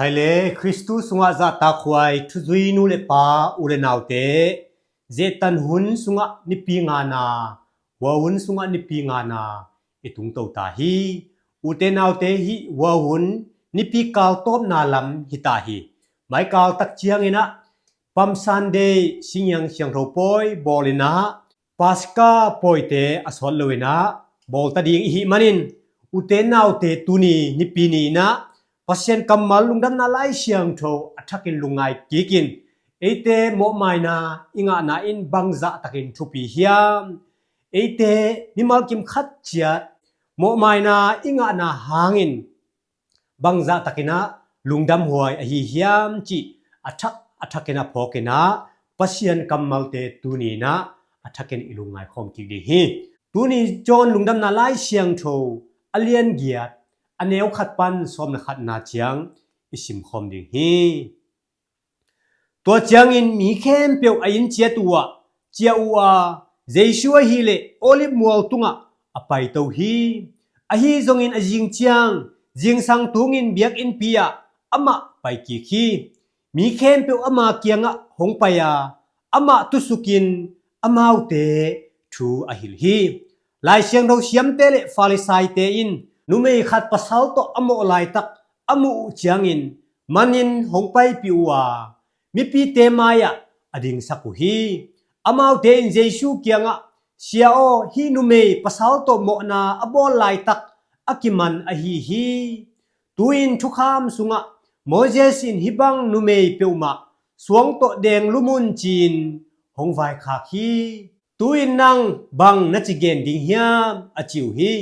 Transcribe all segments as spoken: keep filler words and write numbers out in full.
Hai le Khristu sungah zahtakhuai thuzui nu le pa, u le naute, zehtan hun sungah nipi ngana, hua hun sungah nipi ngana i tungto ta hi. Ute naute, hih hua hun nipi kal tawpna lam hi ta hi. Mai kal tak ciangin ah Palm Sunday, Singiang Siangtho pawi bawlin ah Paska pawite a sawt loin ah bawlta ding i hih manin, ute naute, tuni nipi ni-in ah Pasian kammal, Lungdamna Lai Siangtho a thakin lungngai kikin, eite mawhmaina i ngahna in bangzah takin thupi hiam? Eite mimal kim khat ciat mawhmaina i ngahna hangin bangzah takin ah lungdamhuai ahi hiam cih a thak a thakin a phawkin ah Pasian kammalte tuni-in ah a thakin i lungngai khawm kik ding hi. Tuni John Lungdamna Lai Siangtho a lian giat, a neu khat pan sawm le khatna ciang i simkhawm ding hi. Tua ciangin mi khempeuh a inn ciat uhah ciah uh a, Jesu ahih leh Olive mual tungah a paito hi. Ahi zongin a zing ciang, zingsang tungin biakinnpi ah amah pai kik hi. Mi khempeuh ama kiangah hong pai a, amah tusukin amaute thu a hilh hi. Lai Siangtho siamte le Farisaite in numei khat pasal tawh a mawh laitak a muh uh ciangin, manin hong paipih uh a, mipite mai-ah a dingsak uh hi. Amaute in Jesu kiangah, "Sia aw, hih numei pasal tawh mawhna a bawl laitak a kiman ahi hi. Tu-in thukham sungah Moses in hih bang numei peuhmah suang tawh deng lum un ci-in hong vaikhak hi. Tu-in nang bang na ci gen ding hiam?" a ci uh hi.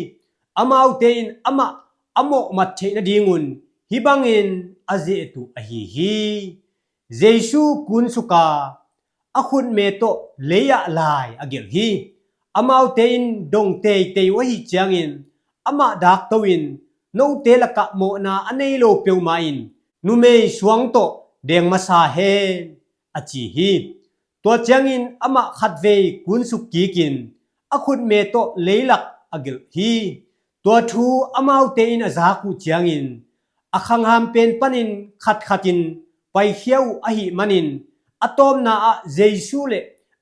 Amaute in amah a mawhmat theih nadingun hih bangin a ze-et uh ahi hi. Jesu kunsuk a, a khutme tawh lei-ah lai a gelh hi. Amaute in dong teitei uh ahih ciangin amah dakto in, "Note lakah mawhna a nei lo peuhmah in numei suang tawh deng masa hen," a ci hi. Tua ciangin amah khatvei kunsuk kikin a khutme tawh leilak a gelh hi. Tua thu amaute in a zak uh ciangin a khangham pen panin khatkhat in paikhia uh ahih manin, a tawpna ah Jesu le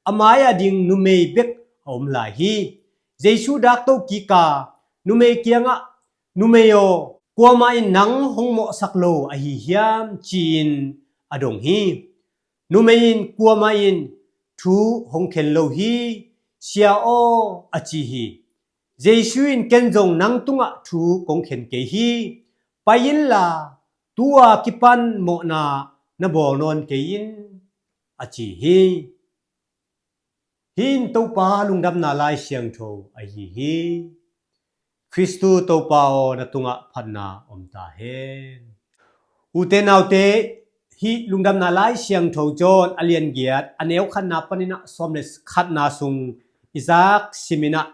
a mai-ah ding numei bek a om lai hi. Jesu dakto kik a, numei kiangah, "Numei aw, kuamah in nang hong mawhsak lo ahi hiam?" ci-in a dong hi. Numei in kuamah in thu hong khen lo hi. "Sia aw," a ci hi. Jesu in, "Ken zong nang tungah thu kong khen kei hi. Pai inla, tu-a kipan mawhna na bawl nawn kei in," a ci hi. Hih in Topa Lungdamna Lai Siangtho ahi hi. Khristu Topa aw, na tungah phatna om ta hen. Ute naute, hih Lungdamna Lai Siangtho John a lian giat, a neu khatna panin ah sawm le khatna sung i zak simin ah,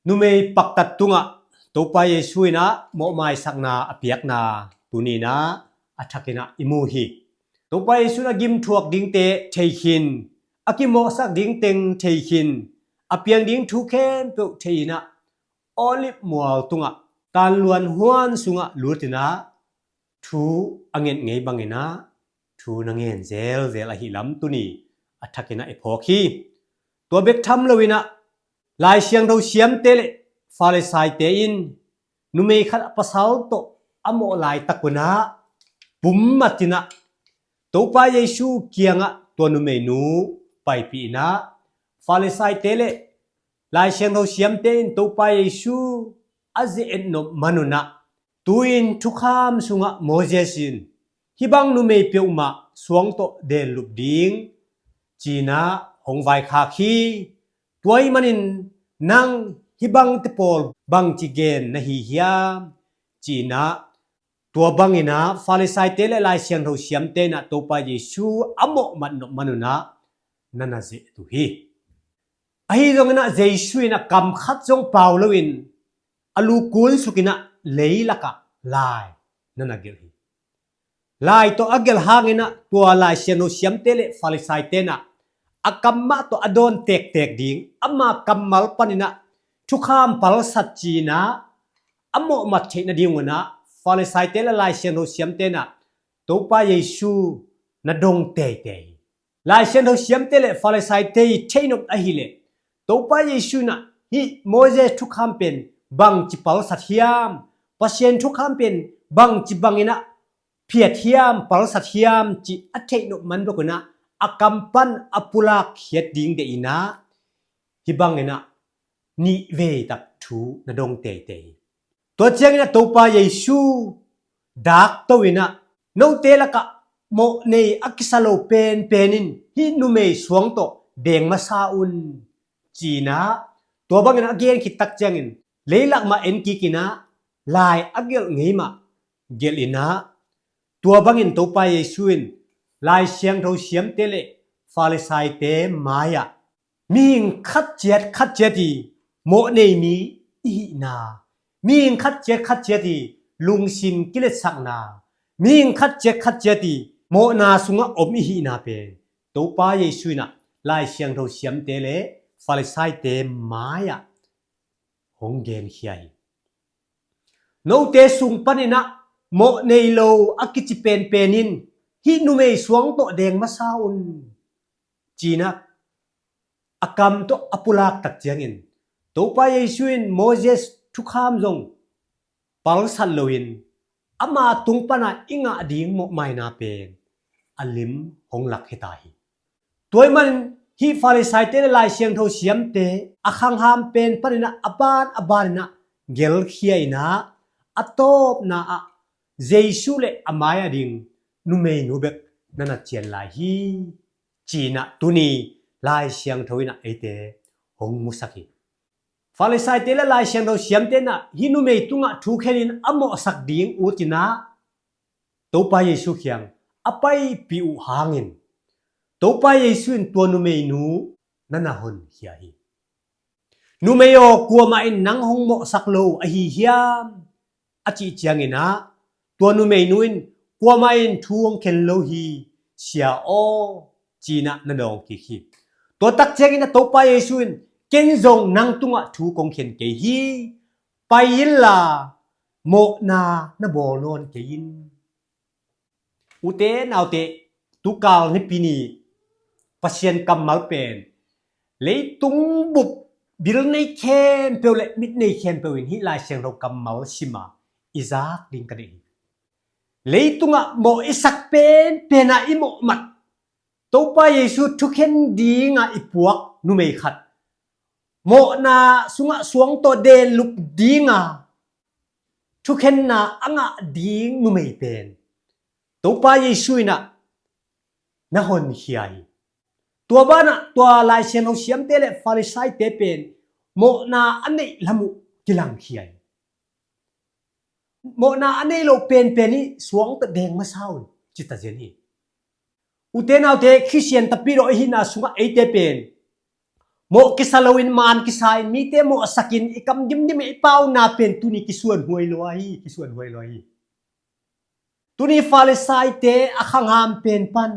numei paktat tungah Topa Jesu in ah mawhmaisakna a piakna tuni-in ah a thakin ah i mu hi. Topa Jesu in a gimthuak dingte thei khin, a kimawhsak dingteng thei khin, a piang ding thu khempeuh thei in ah, Olive mual tungah, tanluan huan sungah lut in ah thu a nget ngei bangin ah thu na ngen zelzel ahih lam tuni a thakin ah i phawk hi. Tua bek tham loin ah, Lai Siangtho siamte le Farisaite in numei khat a pasal tawh a mawh laitak un ah, pummat in ah Topa Jesu kiangah tua numeinu paipih in ah, Farisaite le Lai Siangtho siamte in Topa Jesu a ze-et nop man un ah, "Tu-in thukham sungah Moses in hih bang numei peuhmah suang tawh denlup ding ci-in ah hong vaikhak hi. Tua ahih manin nang hih bangte pawl bangci gen na hi hiam?" ci-in ah, tua bangin ah Farisaite le Lai Siangtho siamte in ah Topa Jesu a mawhmat nop man un ah na na ze-et uh hi. Ahi zongin ah Jesu in ah kam khat zong pau loin a lu kunsuk in ah leilakah lai na na gelh hi. Lai tawh a gelh hangin ah tua Lai Siangtho siamte le Farisaite in ah a kam mah tawh a dawn tektek ding, ama kammal panin ah thukham palsat ci-in ah a mawhmat theih nadingun ah Farisaite le Lai Siangtho siamte in ah Topa Jesu na dong teitei hi. Lai Siangtho siamte le Farisaite i theihnop ahih leh Topa Jesu in ah hih Moses thukham pen bangci palsat hiam, Pasian thukham pen bangci bangin ah phiat hiam, palsat hiam cih a theihnop man bek un ah a kam pan a pulak khiat ding deih in ah hih bangin ah nih vei tak thu na dong teitei hi. Tua ciangin ah Topa Jesu dak to in ah, note lakah mawh nei a kisa lo penpen in hih numei suang tawh deng masa un, ci-in ah tua bangin a gen khit tak ciangin leilak mah en kik in ah lai a gelh ngei mah gelh in ah, tua bangin Topa Jesu in Lai Siangtho siamte le Farisaite mai-ah mihing khat ciat khat ciat i mawh nei mi i hihna, mihing khat ciat khat ciat i lungsim kiletsakna, mihing khat ciat khat ciat i mawhna sungah om i hihna pen Topa Jesu in ah Lai Siangtho siamte le Farisaite mai-ah hong genkhia hi. Note sung panin ah mawh nei lo a kici penpen in hih numei suang tawh deng masa un, ci-in ah a kam tawh a pulak tak ciangin Topa Jesu in Moses thukham zong palsat loin ama tung pana i ngah ding mawhmaina pen a lim hong lak hi ta hi. Tua ahih manin hih Farisaite le Lai Siangtho siamte a khangham pen panin ah a ban a banin ah gelkhia in ah a tawpna ah Jesu le a mai-ah ding numeinu bek na na cian lai hi, ci-in ah tuni Lai Siangtho in ah eite hong musak hi. Farisaite le Lai Siangtho siamte in ah hih numei tungah thu khenin a mawhsak ding ut in ah Topa Jesu kiang a paipih uh hangin Topa Jesu in tua numeinu na na honkhia hi. Numei aw, kuamah in nang hong mawhsak lo ahi hiam? A cih ciangin ah tua numeinu in kuamah in thu hong khen lo hi, Sia aw, ci-in ah na dawng kik hi. Tua tak ciangin ah Topa Jesu in ken zong nang tungah thu kong khen kei hi. Pai inla mawhna na bawl nawn kei in. Ute naute, tukal Nipi ni Pasian kammal pen leitung bup bil nei khempeuh le mit nei khempeuh in hih Lai Siangtho kammal sim a i zak ding ka deih hi. Leitungah mawh i sak penpen ah i mawh mat Topa Jesu thukhen dinga i puak numei khat, mawhna sungah suang tawh denlup dinga thukhenna a ngah ding numei pen Topa Jesu in ah na honkhia hi. Tua banah tua Lai Siangtho siamte le Farisaite pen mawhna a neih lam uh kilangkhia hi. Mawhna a nei lo penpen i suang tawh deng masa un, ci ta zen hi. Ute naute, Khristian tapidaw i hihna sungah eite pen mawh kisa loin, man kisa in, mite mawhsakin i kam dimdim i pauna pen tuni kisuan huai lua hi, kisuan huai lua hi. Tuni Farisaite a khangham pen pan,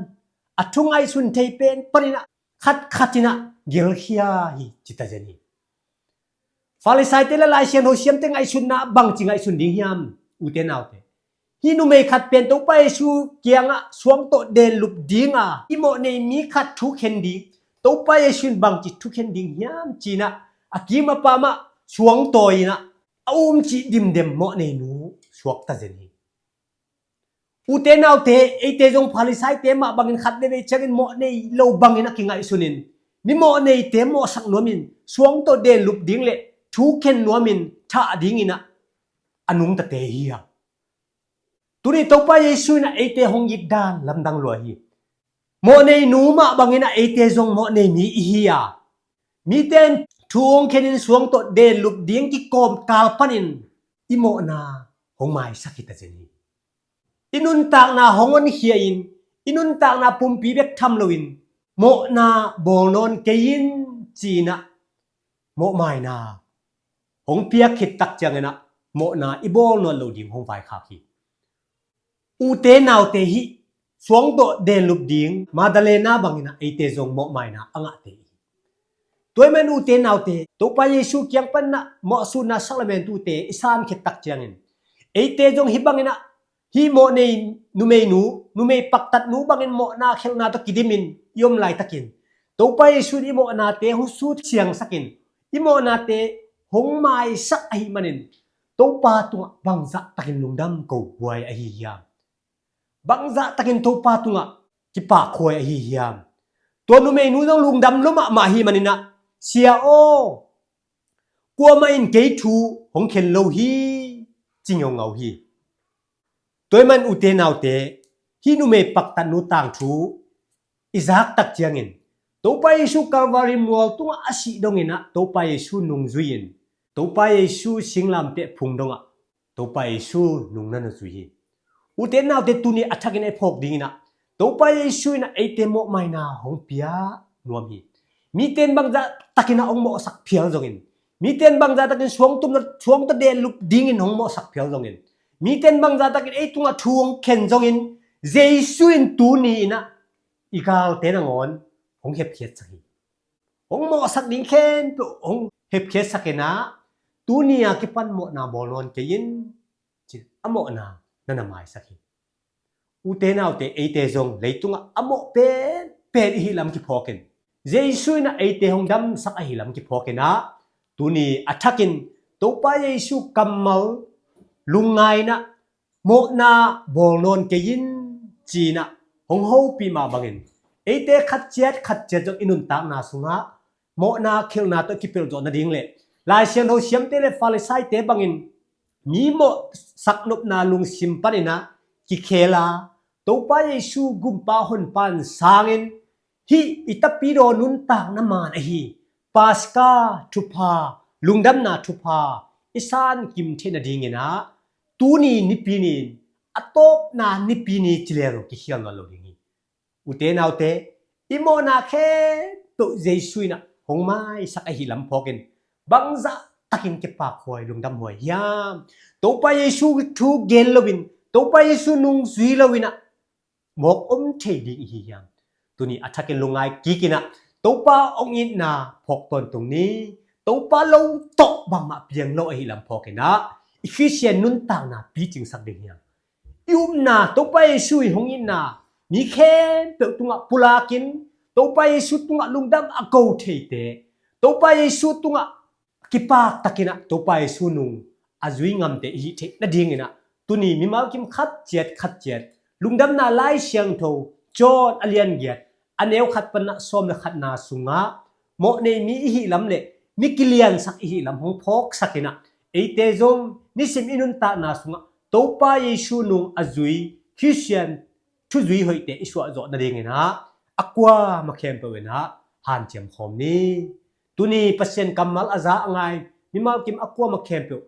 a thu ngaihsun thei pen panin ah khatkhat in ah gelkhia hi, ci ta zen hi. Farisaite le Lai Siangtho siamte ngaihsutna bangci ngaihsun ding hiam? Ute naute, hih numei khat pen Topa Jesu kiangah suang tawh denlup dinga i mawh nei mi khat thukhen ding, Topa Jesu in bangci thukhen ding hiam ci-in ah a kim a pam ah suang tawi in ah a um cih dimdem mawh nei nu suak ta zen hi. Ute naute, eite zong Farisaite mah bangin khat le vei ciangin mawh nei lo bangin a kingaihsunin, mi mawh neite mawhsak nuamin suang tawh denlup ding le thukhen nuamin thah dingin ah a nungtate hi a. Tuni Topa Jesu in ah eite hong it dan lamdang lua hi. Mawh nei nu mah bangin ah eite zong mawh nei mi i hi a, mite in thu hong khenin suang tawh denlup ding kikawm kal panin i mawhna hong maisak hi ta zen hi. I nuntakna hong honkhia in, i nuntakna pumpi bek tham loin mawhna bawl nawn kei in, ci-in ah mawhmaina hong piak khit tak ciangin ah mawhna i bawl nawn lo ding hong vaikhak hi. Ute naute, hih suang tawh denlup ding Magdalena bangin ah eite zong mawhmaina a ngahte hi. Tua ahih manin ute naute, Topa Jesu kiang panin ah mawhsutna sakramentute i san khit tak ciangin Eite zong hih bangin ah, hih mawh nei numeinu, numei paktatnu bangin mawhna khelhna tawh kidimin i om laitakin, Topa Jesu in i mawhnate hong sut siangsakin, i mawhnate hong maisak ahih manin, Topa tungah bangzah takin lungdam ko huai ahi hiam? Bangzah takin Topa tungah kipahkhuai ahi hiam? Tua numeinu zong lungdam lua mahmah ahih manin ah, "Sia aw, kuamah in kei thu hong khen lo hi," ci ngaungau hi. Tua ahih man ute naute, hih numei paktatnu tangthu i zak tak ciangin, Topa Jesu Kalvari mual tungah a sih dongin ah Topa Jesu nungzui-in, Topa Jesu singlamteh phung dongah Topa Jesu nung na na zui hi. Ute naute, tuni a thakin ei phawk dingin ah, Topa Jesu in ah eite mawhmaina hong pia nuam hi. Mite in bangzah takin ah hong mawhsak phial zongin, mite in bangzah takin suangtum na, suangta dellup dingin hong mawhsak phial zongin, mite in bangzah takin ei tungah thu hong khen zongin, Jesu in tuni in ah i galte nangawn hong hepkhiatsak hi. Hong mawhsak ding khempeuh hong hepkhiatsak in ah, "Tuni a kipan mawhna bawl nawn kei in," ci-in a mawhna na na maisak hi. Ute naute, eite zong leitungah a mawh penpen i hih lam kiphawkin, Jesu in ah eite hong damsak ahi lam kiphawkin ah, tuni a thakin Topa Jesu kammal lungngai in ah, "Mawhna bawl nawn kei in," ci-in ah hong hopih mah bangin, eite khat ciat khat ciat zong i nuntakna sungah mawhna khelhna tawh kipelh zawh nading le Lai Siangtho siamte le Farisaite bangin mi mawhsak nopna lungsim panin ah kikhel a, Topa Jesu Gumpa Honpa in sangin, hih i tapidaw nuntakna man ahi Paska thupha, lungdamna thupha i sankim theih nadingin ah, tuni Nipi ni in a tawpna Nipi ni ci leng kikhial nawn lo ding hi. Ute naute, i mawhna khempeuh Jesu in ah hong maisak ahi lam phawkin, bangzah takin kipahkhuai lungdam huai hiam? Topa Jesu thu gen loin, Topa Jesu nungzui loin ah mawk om thei ding i hi hiam? Tuni a thakin lungngai kikin ah, Topa hong itna phawk tawntung ni. Topa lo tawh bangmah piang lo ahi lam phawkin ah, i Khristian nuntakna picingsak ding hiam? I upna, Topa Jesu i hong itna mi khempeuh tungah pulakin, Topa Jesu tungah lungdam a ko theite, Topa Jesu tungah kipak takin ah Topa Jesu nung a zui ngamte i hih theih nadingin ah, tuni mimal kim khat ciat khat ciat, Lungdamna Lai Siangtho John a lian giat, a neu khat pan ah sawm le khatna sungah, mawh nei mi i hih lam le mi kiliansak i hih lam hong phawksak in ah, eite zong nisim i nuntakna sungah Topa Jesu nung a zui Khristian thuzui hoihte i suah zawh nadingin ah, a kuamah khempeuh in ah hanciam khawm ni. Tuni Pasian kammal a za a ngai mimal kim a kuamah khempeuh,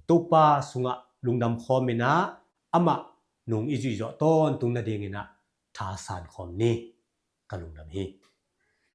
Topa sungah lungdam khawm in ah, amah nung i zuih zawh tawntung nadingin ah thasan khawm ni. Ka lungdam hi.